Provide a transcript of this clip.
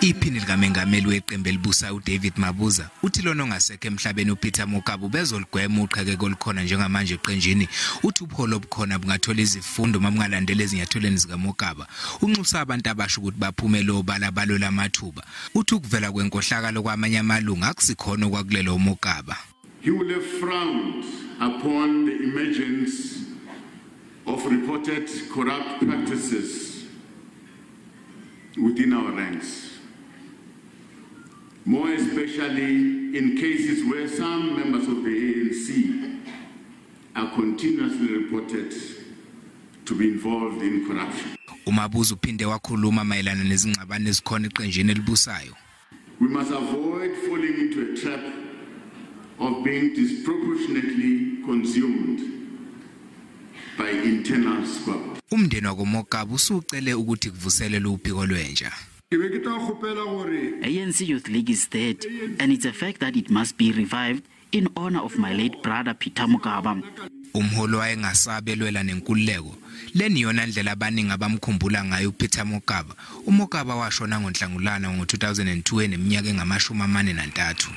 Iphini likamengameli weqembu elibusayo uDavid Mabuza uthi lona ongasekho emhlabeni uPeter Mokaba ubezoligwema uqhekeko olukhona njengamanje eqenjini. Uthi ubuholi obukhona bungathola izifundo uma bungalandela ezinyathelweni zikaMokaba. Unxusa abantu abasha ukuthi baphume obala balwele amathuba. Uthi ukuvela kwenkohlakalo kwamanye amalungu akusikhona okwakulelo uMokaba. He will have frowned upon the emergence of reported corrupt practices within our ranks, more especially in cases where some members of the ANC are continuously reported to be involved in corruption. UMabuza uphinde wakhuluma mayelana nezingxabano ezikhona eqenjini elibusayo. We must avoid falling into a trap of being disproportionately consumed by internal squabbles. Umndeni wakoMokaba usucele ukuthi kuvuselelwe uphiko lwentsha. ANC Youth League is dead, and it's a fact that it must be revived in honor of my late brother Peter Mokaba. Umholi wayengasabi elwela nenkululeko. Leni iyona ndlela abaningi abamkhumbula ngayo uPeter Mokaba. UMokaba washona ngoNhlangulana ngo-2002 eneminyaka engama-43.